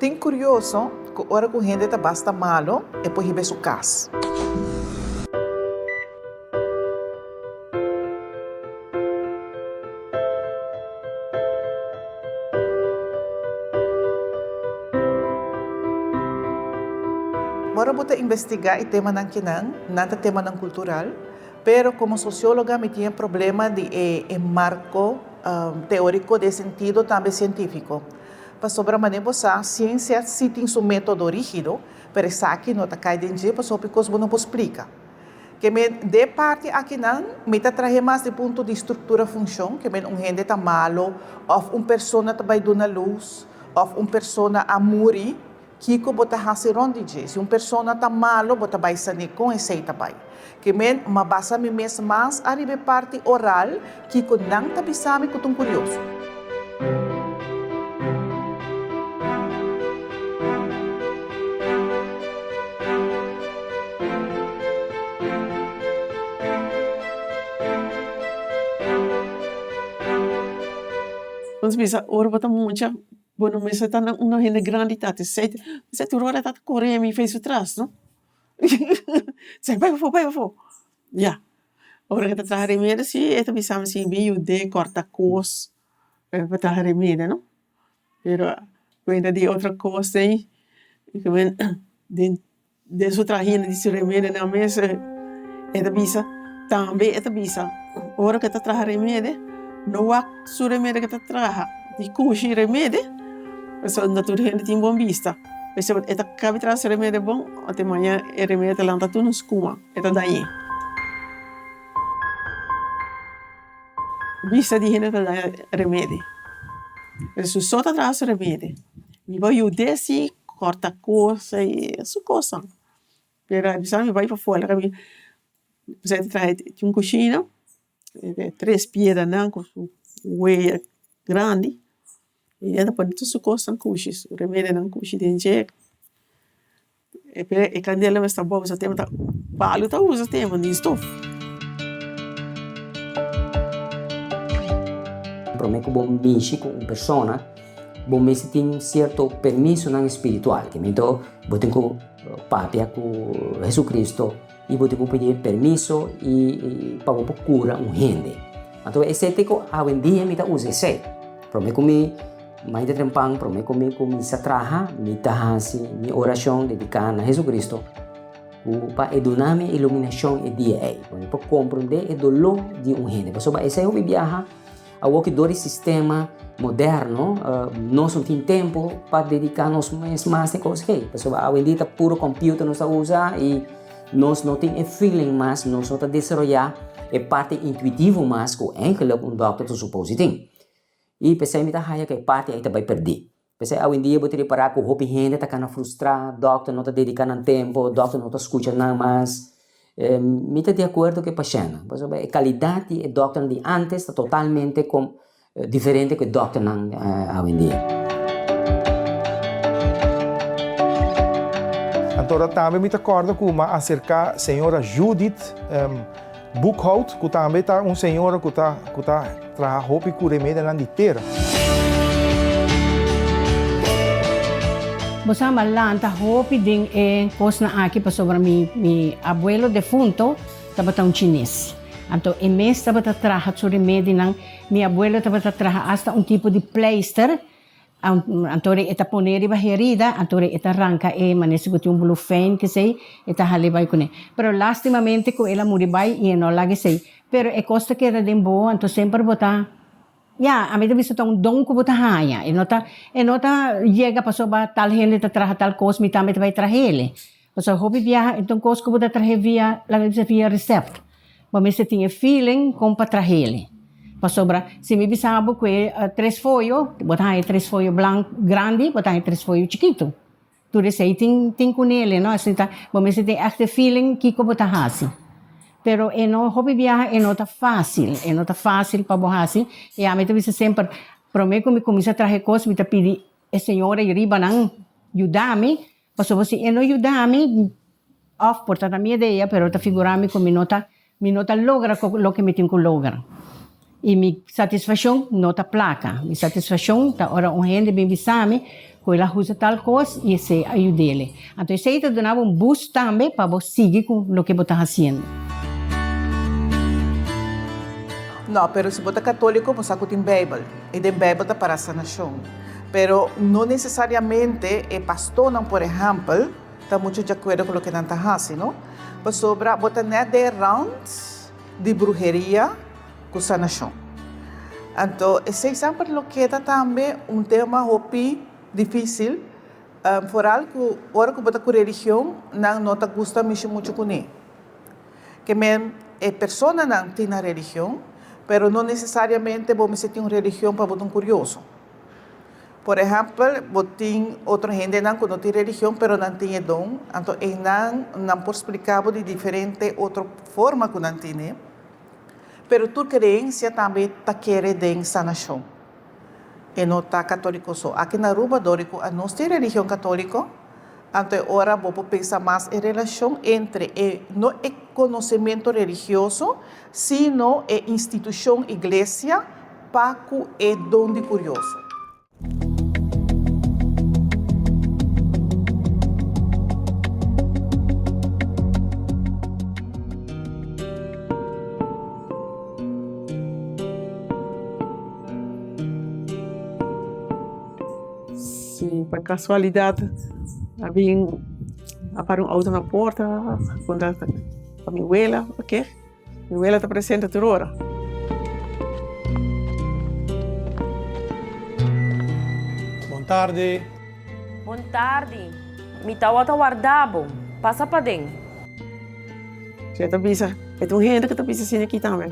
Tin kurioso ku ora ku hende ta basta malo e por hiba su kas. Ora bo ta investigá e temanan kinan, nan ta temanan kultural, pero komo sosióloga mi tin e problema di e e marko teóriko den sentido tambe sientífiko. Pasobra manera bo sa, siensia sí tin su método rígido, pero esaki no ta kai den dje pasobra hopi kos bo no por splika. Ke men de parti akinan mi ta trahe mas di punto di struktura funshon, ke men un hende ta malo òf un persona ta bai duna lus òf un persona a muri, kiko bo ta hasi rònt di dje? Si un persona ta malo bo ta bai sani kon esei ta bai? Ke men m'a basa mi mes mas ariba e parti oral kiko nan ta bisa mi ku ta un kurioso. Nos bisa ora bo ta mucha bo no mester ta na un hende grandi ta te sete mester tur ora ta kore mi fei su tras no sey bai pafó bai pafó ya ora ke ta traha remedi si e ta bisa mi si bin yud'é kòrta kos pa traha remedi no. Pero kuenta di otro kos ei den den su trahina di su remedinan mes e ta bisa tambe e ta bisa ora ku e ta traha remedi no wak su remedi ku e ta traha di kushi remedi pasobra no tur hende tin bon bista pasobra e ta kabi traha su remedi bon ota maña e remedi ta lanta tur na skuma e ta dañ'é. Bista di hende ta daña remedi. Pero su so ta traha su remedi. Mi por yud'é si kòrta kosa i su kosa. Pero a bisa mi bai pafor laga mi pasobra e ta traha tin un kushina tres piedranan ku su wea grandi i e ta pone tur su kosnan kushi su remedinan kushi den dje. E kandela mester ta bou sa tempu ta palu ta usa tempu di stof. Prome ku bo mishi ku un persona bo mester tin sierto permisonan spiritual ke mento bo tin ku papia ku Hesucristo i bo tin ku pidi permiso i pa bo por kura un hende. Anto esei te ku awendia mi ta usa esei prome ku mi Mainta trempan promé ku mi kuminsá traha, mi ta hasi mi orashon dediká na Hesucristo ku pa e duna mi iluminashon e dia ei, pa mi por komprondé e doló di un hende. Pasobra esei hopi biaha awor ku dor di sistema moderno nos no tin tempu pa dediká nos mes mas den kos ei. Pasobra awendia ta puro computer nos ta usa i nos no tin e feeling mas, nos no ta desaroyá e parti intuitivo mas ku eigenlijk un dòkter ta supos di tin. I p'esei mi ta haya ku e parti ei ta bai pèrdí. P'esei awendia bo ta ripará ku hopi hende ta kana frustrá, dòkter no ta dediká nan tempu, dòkter no ta skucha nan mas. Mi ta di akuerdo ku e pashèntnan, pasobra e kalidat di e dòkternan di ántes ta totalmente diferente ku e dòkternan awendia. Anto tambe mi ta kòrda ku mi a aserká señora Judith Boekhout, ku tambe ta un señora ku ta ku ta traha hopi ku remedianan di tera. Bo sa, m'a lanta hopi den e kosnan aki pasobra mi mi abuelo defunto tabata un chines. Anto e mes tabata traha su remedinan. Mi abuelo tabata traha asta un tipo di pleister Anto e ta pone riba herida, anto e ta ranka e manera si bo tin un blufein kesei, e ta hali bai kuné. Pero lastimamente ku el a muri bai i e no laga esei. Pero e kos ta keda den bo, anto semper bo ta, ya, ami ta bisa ta un don ku bo ta haña. E no ta, e no ta yega pasobra tal hende ta traha tal kos, mi tambe ta bai trah'el. Pasobra hopi biaha e ta un kos ku bo ta trahe via, laga mi bisa via recept. Bo mester tin e feeling kon pa trah'el. Pasobra si mi bisa bo ku e tres foyo, bo ta haña e tres foyo blank grandi, bo ta haña e tres foyo chikitu. Tur esei tin tin kunele, no? Asina ta bo mester tin ègt e feeling kiko bo ta hasi. Pero e no, hopi biaha e no ta fásil, e no ta fásil pa bo hasi. I ami ta bisa semper, promé ku mi kuminsá traha e kos mi ta pidi e señora ei riba nan yuda mi, Pasobra si e no yuda mi, òf por ta ta mi idea, pero ta figurá mi ku mi no ta mi no ta logra ku loke mi tin ku logra. I mi satisfashon no ta plaka. Mi satisfashon ta ora un hende bin bisa mi. ku el a usa tal kos i esei a yud'el. Anto esei ta duna bo un boost tambe pa bo sigui ku loke bo ta hasiendo. No, pero si bo ta katóliko bo sa ku tin Beibel i den Beibel ta para sanashon. Pero no nesesariamente e pastornan por ehèmpel ta muchu di akuerdo ku loke nan ta hasi, no. Pasobra bo ta nèt den rand di bruheria ku sanashon. Anto esei semper lo keda tambe un tema hopi difísil, foral ku ora ku bo ta ku religion nan no ta gusta mishi muchu kuné. Ke men e personanan tin nan religion, pero no nesesariamente bo mester tin un religion pa bo ta un kurioso. Por ehèmpel, bo tin otro hendenan ku no tin religion pero nan tin e don, anto einan nan por splika bo di diferente otro forma ku nan tine. Pero tur kreensia tambe ta kere den sanashon. E no ta katoliko so. Aki na Aruba dor di ku anos tin religion katoliko, anto e ora bo por pensa mas e relashon entre e no e konosementu religioso, sino e institushon iglesia pa ku e don di kurioso. Si pa kasualidat a bin a para un outo na porta puntra pa mi wela oke. Mi wela ta presente tur ora. Bon tardi. Bon tardi. Mi tawata warda bo. Pasa paden. She ta bisa, e ta un hende ku ta bisa asina aki tambe.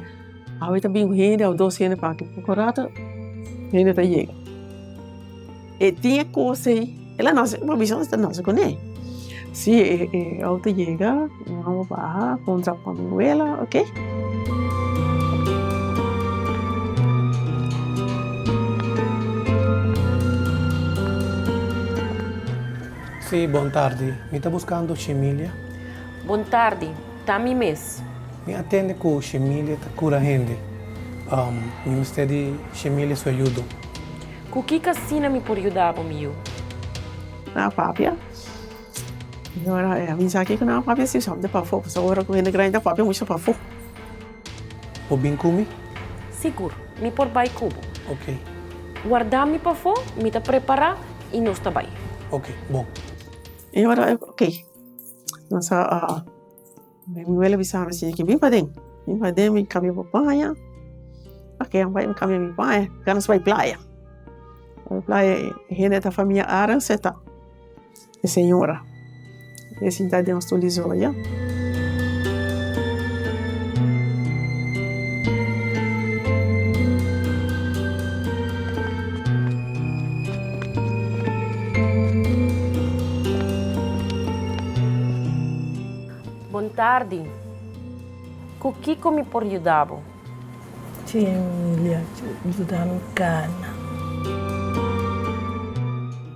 Awe ta bin un hende òf dos hende pa aki. Poko rato hende ta yega. E tin e kos ei, el a nase, bo bisa ta nase kuné. Si e outo yega, mi mama baha, kontra ku mi wela, oke. Si, bon tardi. Mi ta buskando Shemilia. Bon tardi. Ta mi mes. Mi a tende ku Shemilia ta kura hende. Mi mester di Shemilia su ayudo. Ku kiko asina mi por yuda bo, mi yu? Nan a papia. I ora e a bisa kiko nan a papia si sa de pafó, pasobra ora ku hende grandi ta papia mucha pafó. Bo bin ku mi? Sigur, mi por bai ku bo. Ok. Warda mi pafó, mi ta prepará i nos ta bai. Ok, bon. I ora e ok, nos a. Mi wela bisa mi siña ki bin paden, bin paden mi kambia bo paña, ok mi bai mi kambia mi paña, ya nos bai playa, bai playa e hende ta famia Arends ta, e señora e sinta den un stul di zoya. Bon tardi. Ku kiko mi por yuda bo? Chi Emilia yuda mi kana.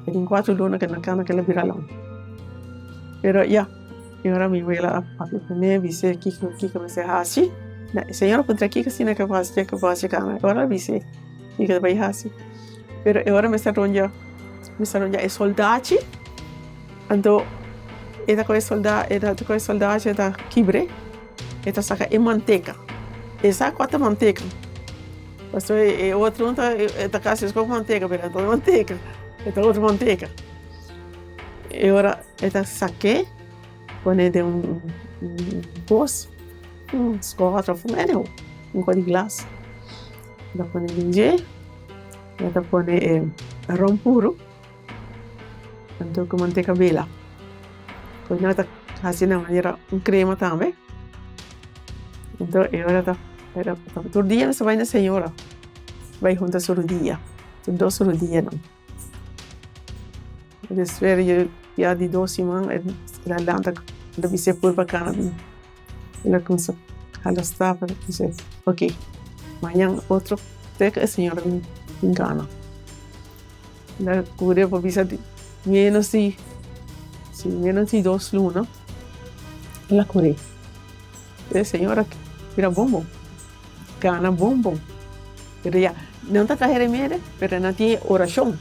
E tin cuatro luna ke na kana kela bira long. Pero ya, e ora mi wela a papia ku mi, a bis'é kiko kiko mester hasi. E señora puntra kiko asina ke bo hasi ke bo hasi kana. E ora a bis'é kiko ta bai hasi. Pero e ora mester rondia mester rondia e soldachi. Anto e ta kohe solda e ta kohe soldachi e ta kibr'é e ta saka e manteka e sa kua ta manteka pasobra e otro ta e ta kasi meskos ku manteka pero no ta manteka e ta otro manteka e ora e ta sak'é pone den un kos un skòter òf anyhow un kos di glas e ta pone den dje e ta pone e ron puru. Anto ku manteka bela. Pues nan ta hasi na manera un krema tambe. Anto e ora ta tur dia nos ta bai na señora bai hunta su rudia, tur dos rudianan. Despues ya di dos siman el a lanta el a bisa e purba kana bin. El a kumsa hala stap el a bisa ok mañan otro te ku e señora bin kana. Na kure por bisa di menos di si menos di dos luna el a kure. E señora bira bon bon, gana bon bon. Pero ya nan ta traha remedi pero nan tin e orashon.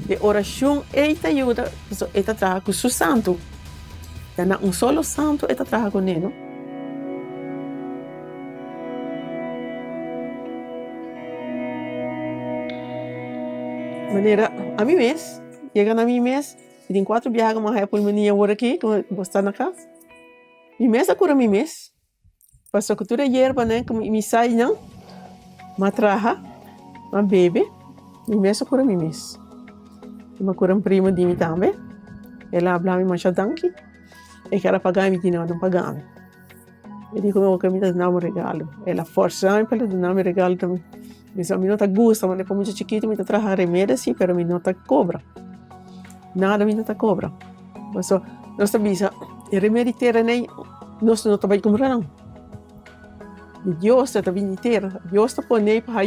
E orashon ei ta yuda pasobra e ta traha ku su santu. Ta na un solo santu e ta traha kuné, no? Manera ami mes, yega na mi mes, mi tin kuatro biaha ku mi a haya pulmonia awor aki, ku bo sta na kas. Mi mes a kura mi mes. Pasobra ku tur e yerbanan ku mi sa einan, mi a traha, mi a bebe, mi mes a kura mi mes. Mi a kura un primo di mi tambe, el a habla mi masha danki, e kier a paga mi di no, no paga mi. E di ku mi oke mi ta duna bo un regalo, el a forsa mi pa el duna mi regalo tambe. Mi sa mi no ta gusta, manera pa mucha chikitu mi ta traha remedi si, pero mi no ta kobra, nada mi no ta kobra. Pasobra nos ta bisa e remedi tera nei nos no ta bai kumpra nan. Di Dios ta bini tera, Dios ta pone pa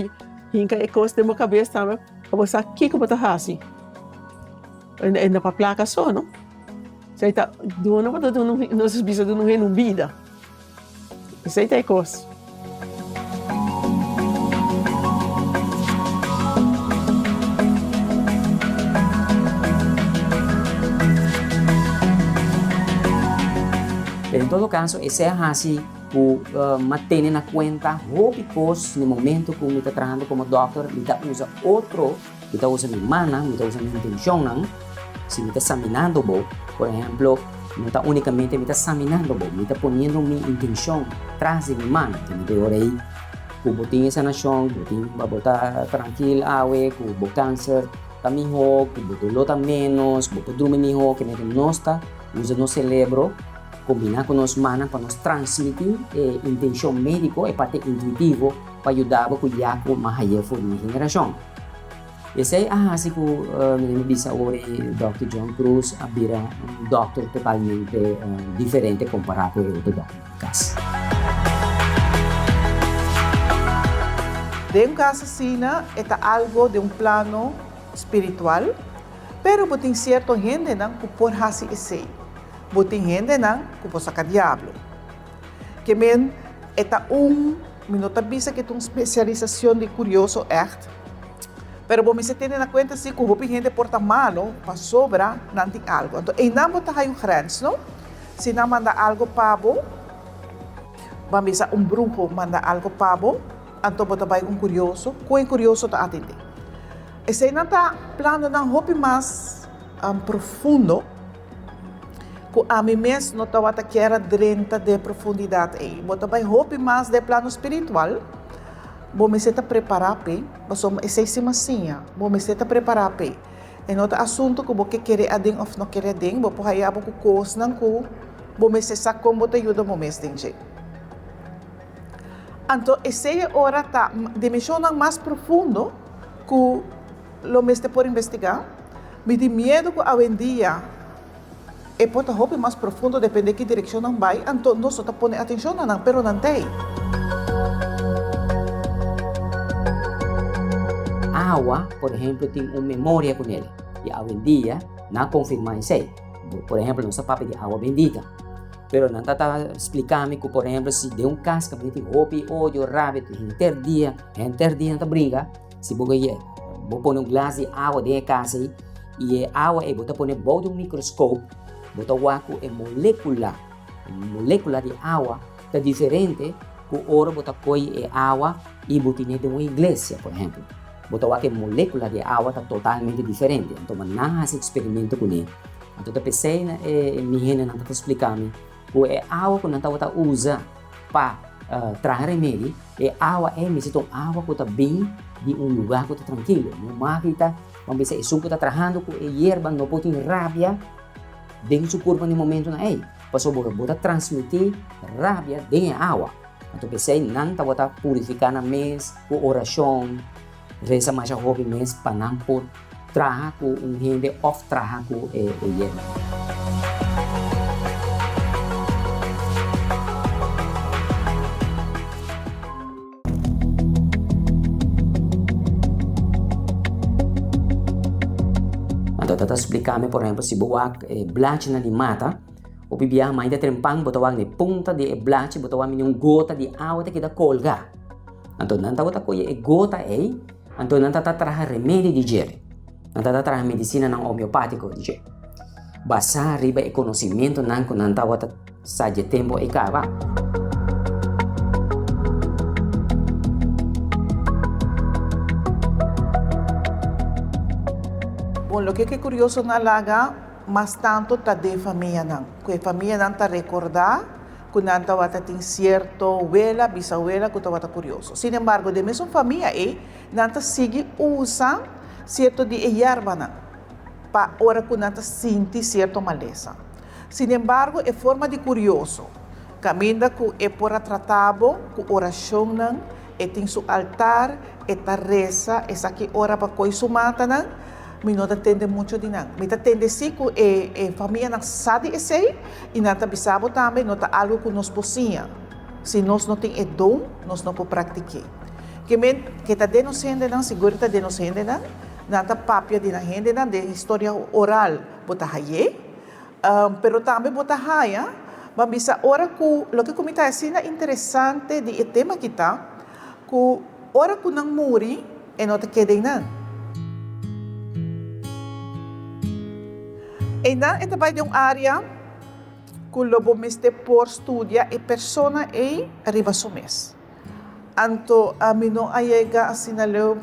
hinka e kos den bo kabes tambe pa bo sa kiko bo ta hasi. E no pa plaka so no, esei ta duna bo ta duna nos ta bisa duna un hende un bida. Esei ta e kos. Pero en todo caso esei a haci cu m'a tene na cuenta hopi cos na e momento cu mi ta trahando como dokter, mi ta usa otro, mi ta usa mi mannan, mi ta usa mi intencionnan. Si mi ta saminando bo, por ehemplo, no ta unicamente mi ta saminando bo, mi ta poniendo mi intencion tras di mi man. Te mi ora ei cu bo tin e sanacion, cu bo tin, bo ta trankil awe, cu bo cancer ta miho, cu bo dolor ta menos, bo por drumi miho, ke mester nos ta usa nos celebro combina cu nos mannan pa nos transmiti e intencion medico, e parti intuitivo pa yuda bo cu ya cu mas ayer for di mi generacion. Esei a hasi ku mi bisa awor e Dòkter John Cruz a bira un dòkter totalmente diferente kompará ku e otro dòkternan di kas. Den un kas asina e ta algo den un plano spiritual, pero bo tin sierto hendenan ku por hasi esei. Bo tin hendenan ku por saka diablo. Ke men e ta un, mi no ta bisa ke ta un spesialisashon di kurioso ègt, pero bo mester tene na kuenta si ku hopi hende por ta malo pasobra nan tin algu. Anto einan bo ta haña un grens, no? Si nan manda algu pa bo, ban bisa un bruho manda algu pa bo, anto bo ta bai un kurioso, ku e kurioso ta atendé. Eseinan ta planonan hopi mas profundo. Ku ami mes no tabata kier a drenta den e profundidat ei. Bo ta bai hopi mas den e plano spiritual, bo mester ta prepará p'e, pasobra esei sima siña, bo mester ta prepará p'e. E no ta asuntu ku bo ke kere aden òf no kere aden, bo por haya bo ku kosnan ku bo mester sa kon bo ta yuda bo mes den dje. Anto esei e ora ta dimenshonnan mas profundo ku. Lo mester por investigá. Mi tin miedu ku awendia e por ta hopi mas profundo depende ki direkshon nan bai, anto nos no ta pone atenshon na nan, pero nan t'ei. Awa, por ehemplo, tin un memoria ku nel i awendia nan a konfirmá esei. Por ehemplo, nos ta papia di awa bendita, pero nan ta ta splika mi ku, por ehemplo, si den un kas kaminda tin hopi odio, rabia, henter dia, henter dia nan ta bringa, Si bo ke bo pone un glas di awa den e kas ei i e awa ei bo ta pone bou di un mikroskop, bo ta wak ku e molekula, e molekula di awa ta diferente ku ora bo ta koi e awa i bo tine den un iglesia, por ehempel. Bo ta wak e molekula di e awa ta totalmente diferente. Anto nan hasi eksperimento kuné. Anto ta p'esei e mi hendenan ta splika mi ku e awa ku nan tabata usa pa traha remedi, e awa ei mester ta un awa ku ta bin di un lugá ku ta trankilo. No maki ta, ban bisa esun ku ta trahando ku e yerba no por tin rabia den su kurpa na e momentunan ei, pasobra bo ta transmití rabia den e awa. Anto p'esei nan tabata purifiká nan mes ku orashon. Resa masha hopi mes pa nan por traha ku un hende òf traha ku e yerba. Anto ta ta splika mi por ehempel si bo wak e blachinan di mata, hopi biaha mainta trempan bo ta wak na e punta di e blachi bo ta wak mini un gota di awa ta keda kolga. Anto nan tabata koye e gota ei, anto nan ta traha remedi di djere. Nan tabata traha medisinanan homeopátiko di dje, basá riba e konosimentunan ku nan tabata sa dje tempu ei kaba. Bon, loke ke kurioso na laga mas tantu ta den famianan, ku e famianan ta rekordá ku nan tabata tin sierto wela, bisawela ku tabata kurioso. Sin embargo, den mesun famia ei, Nan ta sigui usa sierto di e yerbanan pa ora ku nan ta sinti sierto malesa. Sinembargo, e forma di kurioso, kaminda ku e por a trata bo ku orashonnan, e tin su altar, e ta resa, esaki ora pa koi su matanan, mi no ta tende mucho di nan. Mi ta tende si ku e e famianan sa di esei i nan ta bisa bo tambe no ta algu ku nos por siña. Si nos no tin e don, nos no por praktik'é. Ke men ke ta den nos hendenan, sigur ta den nos hendenan, nan ta papia di nan hendenan den historia oral bo ta hay'é, pero tambe bo ta haya, ban bisa ora ku loke ku mi ta asina interesante di e tema aki ta ku ora ku nan muri e no ta keda einan. Einan e ta bai den un área ku lo bo mester por studia e persona ei riba su mes. Anto ami no a yega asina leu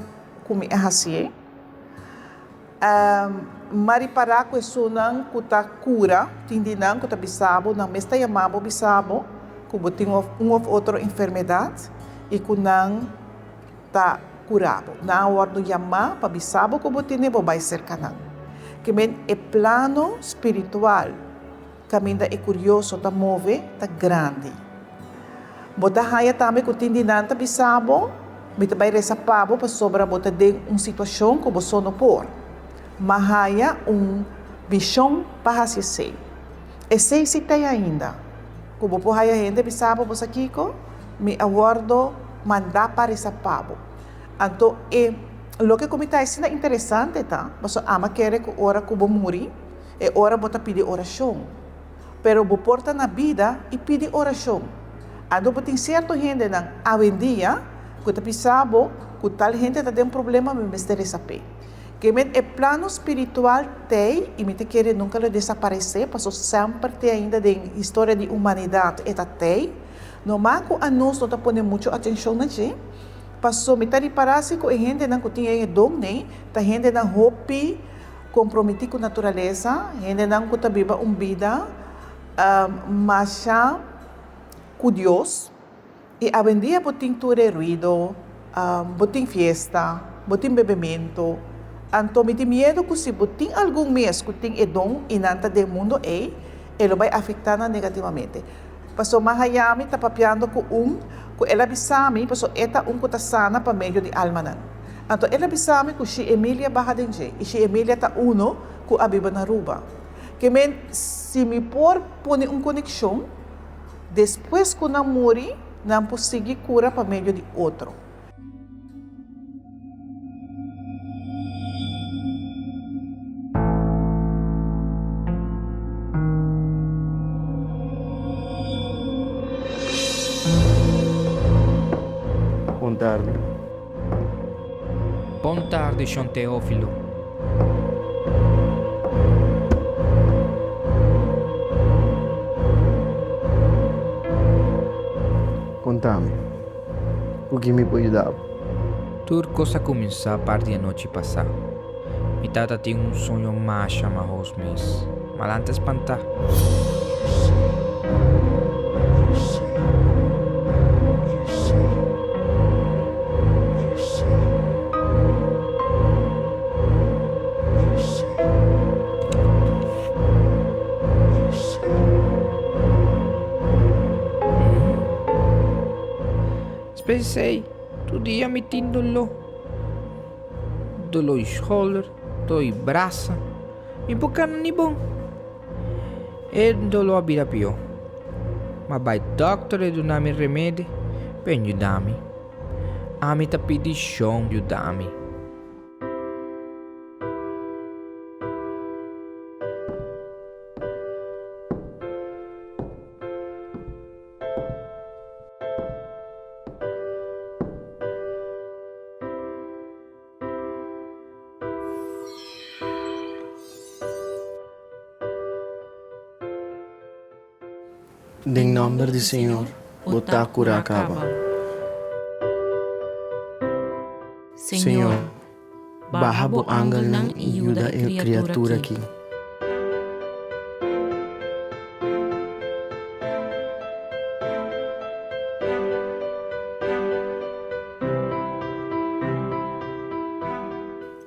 ku mi a hasié. M'a ripará ku esunnan ku ta kura tin di nan ku ta bisa bo, nan mes ta yama bo bisa bo ku bo tin un òf otro enfermedat i ku nan ta kura bo. Nan a wòrdu yamá pa bisa bo ku bo tene, bo bai serka nan. Ke men e plano spiritual. Kaminda e kurioso ta move ta grandi. Bo ta haña tambe ku tin di nan ta bisa bo, Mi ta bai resa pa bo pasobra bo ta den un situashon ku bo so no por. M'a haña un vishon pa hasi esei. Esei si t'ei ainda. Ku bo por haña hende bisa bo, Bo sa kiko? Mi a wòrdu mandá pa resa pa bo. Anto e loke ku mi ta asina interesante ta, pasobra ami a kere ku ora ku bo muri, E ora bo ta pidi orashon. Pero bo por ta na bida i pidi orashon. Anto bo tin sierto hendenan awendia ku ta bisa bo ku tal hende ta den problema mi mester resa p'e. Ke men e plano spiritual t'ei i mi ta kere nunka lo desaparesé paso semper te ainda den historia di humanidat e ta t'ei. Noma ku anos no ta pone muchu atenshon na dje paso mi ta ripará si ku e hendenan ku tin e don nei ta hendenan hopi Kompromití ku naturalesa, hendenan ku ta biba un bida masha ku Dios. I awendia bo tin tur e ruido, bo tin fiesta, bo tin bebementu. Anto mi tin miedu ku si bo tin algun mes ku tin e don i nan ta den mundu ei, e lo bai afektá nan negativamente. Pasobra mi a haña mi ta papiando ku un ku el a bisa mi, pasobra e ta un ku ta sana pa medio di almanan. Anto el a bisa mi ku shi Emilia baha den dje i shi Emilia ta uno ku a biba na Aruba. Ke men si mi por pone un konekshon, despues ku nan muri nan por sigui kura pa medio di otro. Bon tardi. Bon tardi, Shon Teófilo. Konta mi, ku ki mi por yuda bo? Tur kos a kuminsá par di anochi pasá. Mi tata tin un soño masha mahos mes. Malanta spantá. Spesei, tur dia mi tin doló. Doló di sholder, doló di brasa. Mi por kana ni bon. E doló a bira pió. Ma bai dòkter e duna mi remedi pa e yuda mi. Ami ta pidi Shon yuda mi. Den nòmber di Señor, bo ta kurá kaba. Señor, baha bo angelnan i yuda e kriatura akí.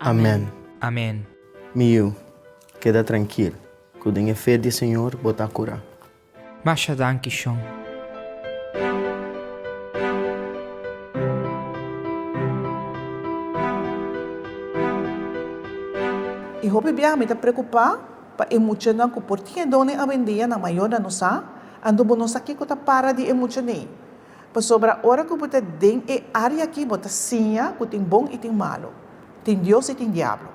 Amèn. Amèn. Mi yu, keda trankil, ku den e fe di Señor bo ta kurá. Masha danki shon. I hopi biaha mi ta preokupá pa e muchanan ku por tin e donnan awendia nan mayornan no sa, anto bo no sa kiko ta para di e muchanan. Pasobra ora ku bo ta den e área aki bo ta siña ku tin bon i tin malu, tin Dios i tin diablo.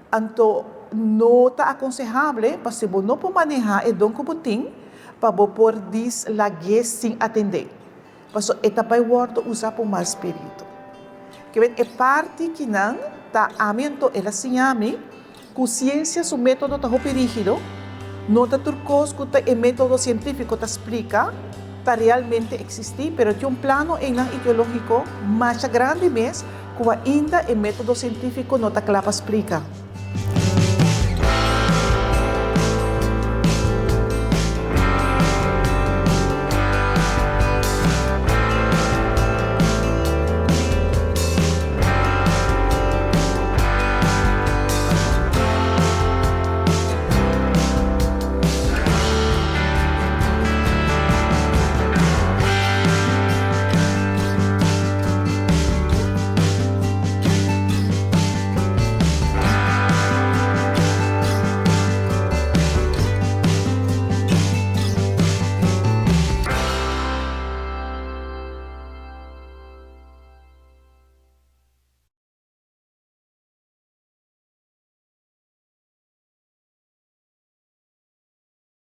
Anto no ta akonsehabel pa si bo no por manehá e don ku bo tin pa bo por dis lag'é sin atendé, paso e ta bai wòrdu usá pa un mal spiritu. Ke e parti kinan ta ami anto el a siña mi ku siensia su método ta hopi rígido, no ta tur kos ku ta e método sientífiko ta splika ta realmente eksistí, pero tin un plano einan ideológiko masha grandi mes ku ainda e método sientífiko no ta kla pa splika.